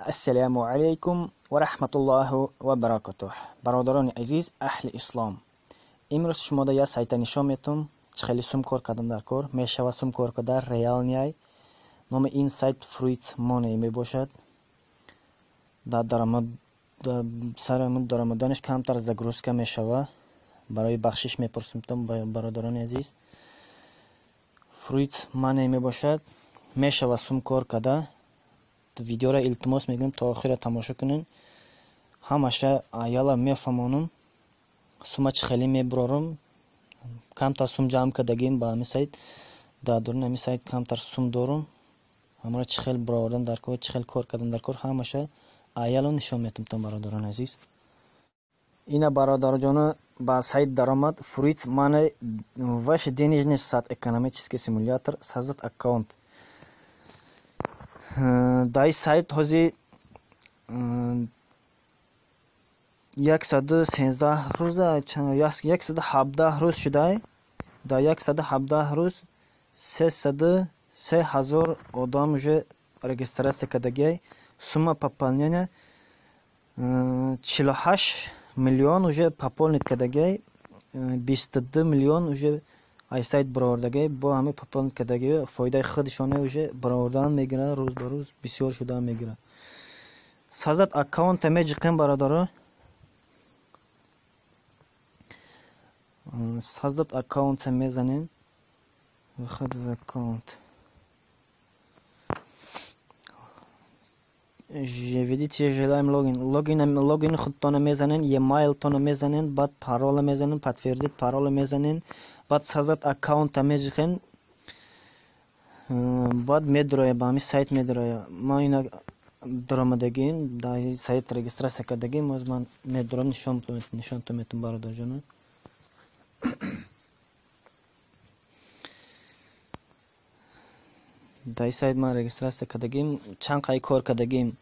Ассалому алайкум ва раҳматуллоҳи ва баракатуҳ. Бародарони азиз, аҳли ислом, имрӯз шумода як сайта нишон метум, чӣ хеле сум кор кардан дар кор мешавад. Сум кор карда реалнияй. Номи ин сайт Fruit Money мебошад. Дар даромад сари даромаданаш камтар загрузка мешавад. Барои бахшиш мепурсам бародарони азиз. Fruit Money мебошад. Мешавад сум кор карда. Видеоро илтимос мекунем то охира тамошо кунед. Ҳамаша аяла мефаҳмонам. Сума чӣ хеле мебурорам. Камтар сум ҷамъ кардагим ба ҳамин сайт. Дар дуруни ҳамин сайт камтар сум дорум. Ҳамаро чӣ хел буровардан дар кор, чӣ хел кор кардан дар кор, ҳамаша аяло нишон метумтон, бародарони азиз. Ина бародарҷоно, ба сайт даромад Fruit Money, ваш денежный сад, экономический симулятор, создать аккаунт. Дар ин сайт ҳозир 113 рӯза, 117 рӯз шудай. Дар 117 рӯз 303 000 одам уже регистрация кардагиай. Сумма пополнения 48 миллион уже пополнить кардагиай, 22 миллион уже ай сайт баровардагиай. Бо ҳамин пополнить кардагиҳо фоидаи худашона уже баровардан мегирад, рӯз ба рӯз бисёр шудан мегирад. Создать аккаунта меҷиқем, бародаро. Создать аккаунта мезанем. Выход в аккаунт. Введите желаем логин. Логин, логин худтона мезанен, e-mail тона мезанен, баъд парола мезанен, подтвердить парола мезанен, баъд создать аккаунта меҷиқен, баъд медроя, ба ҳамин сайт медроя. Ман ина даромадагим, дар сайт регистрация кардагим. Боз ман медорам, нишонтон метум, бародарҷоно. Дар ин сайт ман регистрация кардагим, чанд қай кор кардагим?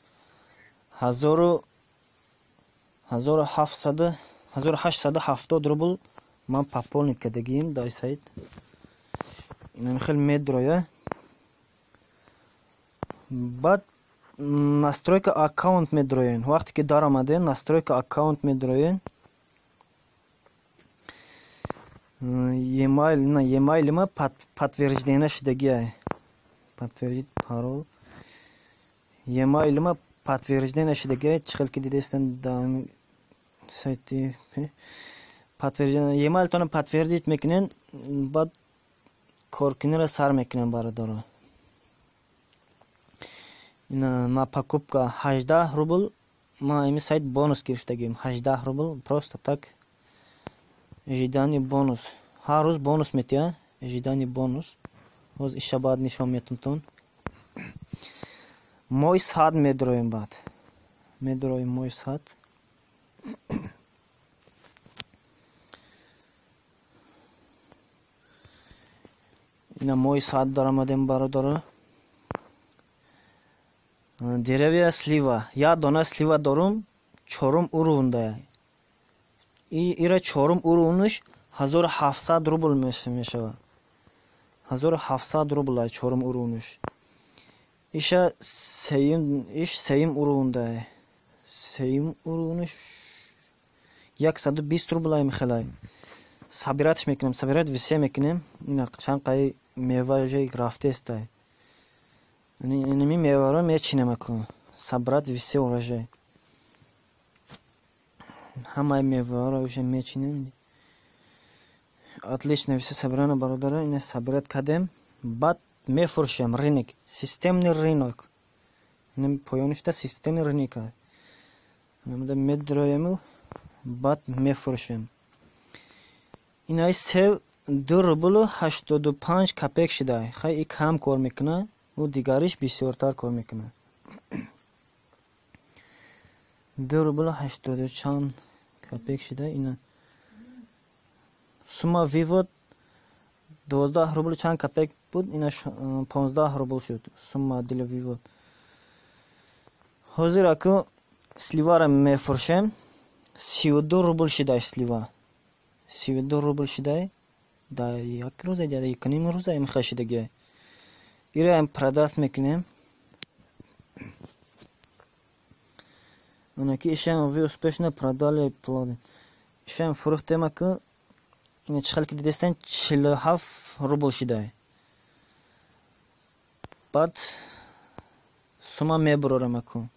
Ҳазору ҳафтсаду 1870 рубл ман пополнить кардагим дар ин сайт. Инами хел медроя. Баъд настройка аккаунт медроен. Вақте ки даромадем, настройка аккаунт медроен. Email, на email ма подтверждение шудагиай. Подтвердить парол. Email ма подтверждение шудагиай, чӣ хел ки дидестен дар сайти подтверждение. Email тона подтвердить мекунен, баъд коркуниро сар мекунем, бародаро. На покупка 18 рубл ма ими сайт бонус гирифтагим. 18 рубл просто так, ожидание бонус. Ҳар рӯз бонус метиҳад, ожидание бонус. Боз иша баъд нишон метумтон. Мой сад медроем, баъд медроем мой сад. Ина мой сад даромадем, бародаро. Деревья слива. Як дона слива дорум, чорум уровня. Ира чорум уровень ш 1700 рубл мешавад. 1700 рубл чорум уровень ш. Иша сеюм, иш сеюм уровень да. Сеюм уровень ш 120 рубл мехелай. Собирать мекунем, собирать все мекунем. Ина чанд қай мева уже рафтестай. Инами меваро мечинем аку. Собрать все урожай. Ҳамаи меваро уже мечинем. Отлично, все собрано, бародаро. Ина собрать кардем. Баъд мефурӯшем, рынок, системный рынок. Ина поёништа системный рынок. Намуда медроему, баъд мефурӯшем. Инаи сев 2 рублу 85 копеек шудай. Хай, и кам кор мекунад, ӯ дигариш бисёртар кор мекунад. 2 рублу 80 чанд копеек шуда. Ина сумма вывод 12 рублу чанд копеек буд, ина 15 рубл шуд сумма для вывод. Ҳозир аку сливаро мефурӯшем, 32 рубл шудай слива. 32 рубл шудай дар як рӯза, дар якним рӯза имха шудагиай. Ираам продать мекунем. Ана ки ишам вы успешно продали плоды. Ишам фурӯхтема ки ина чӣ хел ки дидестен 47 рубл шидай. Баъд сума мебурорем аку.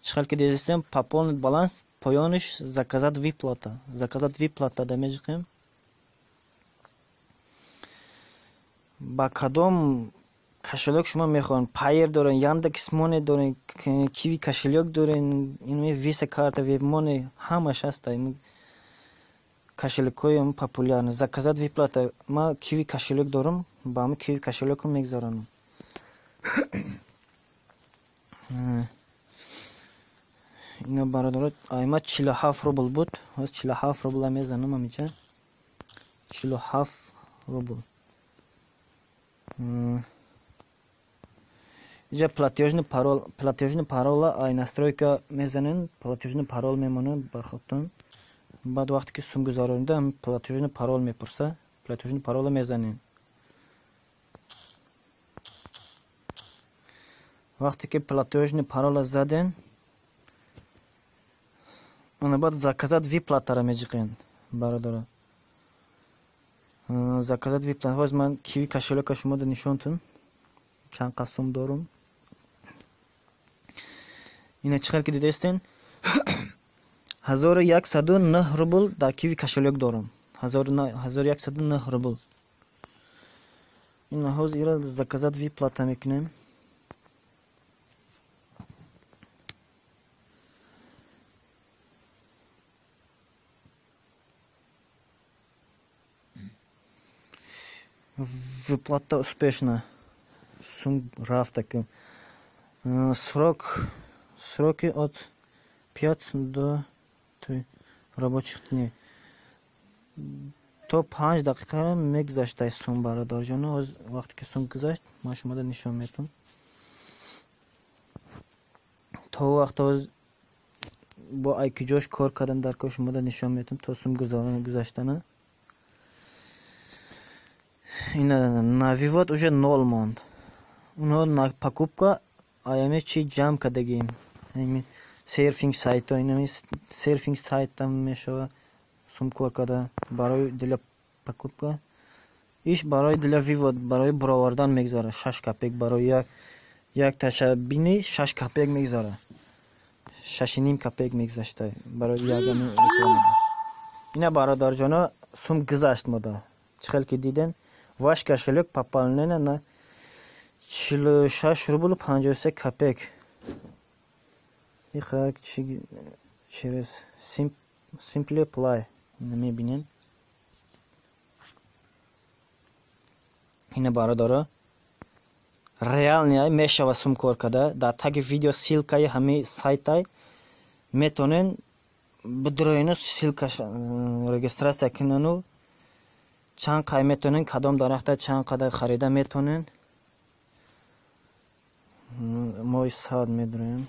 Чӣ хел ки дидестен пополнить баланс, поёниш заказать выплата. Заказать выплата да меҷиқем. Ба кадом кошелёк шумо мехоҳед? Пайер дорен, Яндекс Мони дорен, Киви кошелёк дорен, ин Виса карта, Вебмони, ҳамаш ҳаста. Кошелёкҳои популярни. Заказать выплата. Ма Киви кошелёк дорам, ба ҳамин Киви кошелёкам мегзаронам. Ина бародаро, айма 47 рубл буд. Ҳоз 47 рубла мезанам амиҷа. 47 рубл. Иҷа платежный парол, платежный парола ай настройка мезанем, платежный парол мемонад ба худтон. Баъд вақте ки сум гузаронида, платежный парол мепурса, платежный парола мезанем. Вақте ки платежный парола заден, ана баъд заказать выплатаро меҷиқен, бародаро. Заказать выплата. Ҳоз ман Киви кошелёка шумода нишонтун. Чанд қад сум дорум. Ина чӣ хел ки дидестен 1109 рубл дар Киви кошелёк дорум. 1109 рубл. Ина ҳоз ира заказать выплата мекунем. Выплата успешна. Сум рафта ки. Сроки от 5 до 3 рабочих дней. То 5 дақиқа мегузаштай сум, бародарҷоно. Ҳоз вақте ки сум гузашт, ман шумода нишон метам. То вақт ҳоз бо айкиҷош кор кардан дар кор шумода нишон метам то сум гузаштана. Ина на вывод уже нол монд. Уно на покупка аяме чи ҷамъ кардагим. Ами серфинг сайто, инами серфинг сайтам мешава сум кор карда барои для покупка. Иш барои для вывод, барои буровардан мегзара. 6 копек барои як таша бини 6 копек мегзара. 6.5 копек мегзашта барои як реклама. Ина бародарҷоно сум гузашт мода. Чӣ хел ки диден, ваш кошелёк пополнена на 46 рубл 53 копек. Ихак через Simple Play мебинем. Ина бародаро реални мешава сум кор карда. Дар таги видео ссылкаи ҳамаи сайтай метонен бидроину ссылка регистрация кунану чанд қай метонен, кадом дарахта чанд қадар харида метонен. Мои сад медроем.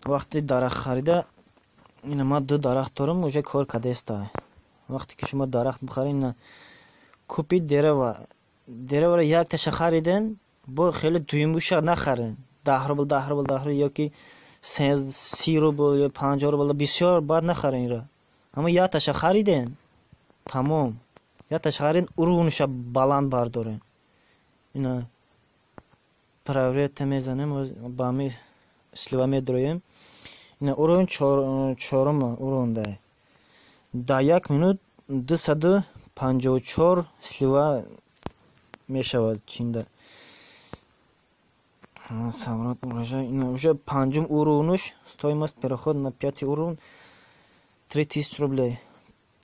Вақти дарахт харида, ина ма ду дарахт дорам, уже кор кардеста. Вақте ки шумо дарахт бихаред, ина купи дерева. Дереваро як таша хариден, бо хеле дуюмуша нахарен. 10 рубл, 10 рубл, 10 рубл ёки 30 рубл ё 50 рубл бисёр бад нахарен ира. Аммо як таша хариден, тамом. Як таша хариден, урунуша баланд бардорен. Ина проверка мезанем, ба ҳами слива медроем. Ина урун чорум урунда. Дар як минут 254 слива мешавад чинда. Самрат урожай. Ина уже панҷум урунуш, стоимость переход на пятый урун 3000 рублей.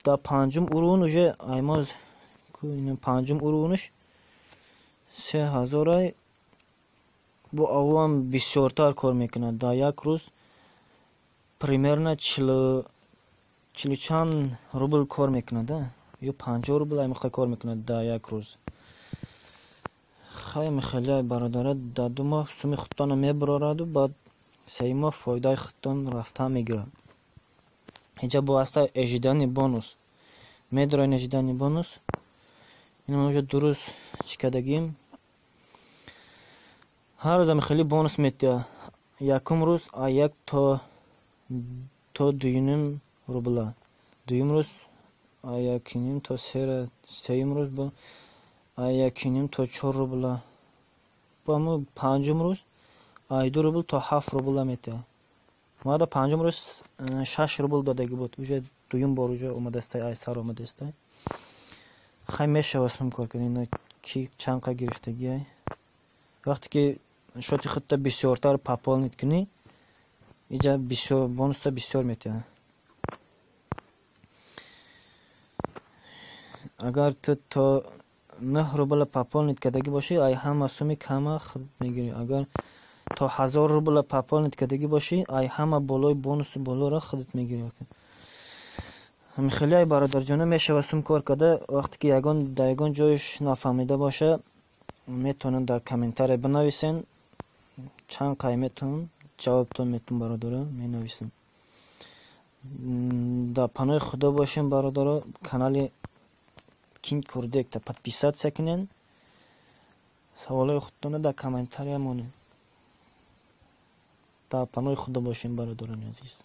Дар панҷум урун уже аймоз ина панҷум урунуш 3000 бо аввалам бисёртар кор мекунад. Дар як рӯз примерно чилу чанд рубл кор мекунад, ё 50 рубл аймиқа кор мекунад дар як рӯз. Хай михелия бародарат, дар 2 моҳ суми худтонро мебарораду, баъд 3 моҳ фоидаи худтон рафта мегирад. Инҷа бо аста ожидани бонус. Медроен ожидани бонус. Ин уже дуруст чӣ кардагим. Ҳар рӯзам хеле бонус метиҳад. Якум рӯз аз 1 то 2,5 рубла, дуюм рӯз аз 1,5 то сера, сеюм рӯз бо аз 1,5 то 4 рубла, бо ҳамун панҷум рӯз аз 2 рубл то 7 рубла метиҳад. Мада панҷум рӯз 6 рубл додагӣ буд. Уже дуюм бор уже омадастай, ай сар омадастай. Хай, мешава сум кор кунӣ. Ина ки чанд қа гирифтагиай. Вақте ки счёт и худта бисёртар пополнить кунӣ, иҷа бисёр бонуста бисёр метиҳад. Агар ту то 9 рубла пополнить кардагӣ бошӣ, ай ҳама суми кама худ мегирӣ. Агар то 1000 рубла пополнить кардагӣ бошӣ, ай ҳама болои бонуси болоро худат мегирӣ. Ҳамин хеле, ай бародарҷоно, мешава сум кор карда. Вақте ки ягон дар ягон ҷояш нафаҳмида боша, метавонед дар комментария бинависен. Чанд қай метавонам, ҷавобтон метавон, бародаро, менависам. Дар паноҳи Худо бошем, бародаро. Канали Кинг Курдекта подписаться кунед, саволҳои худтонро дар комментария монед. Дар паноҳи Худо бошем, бародарони азиз.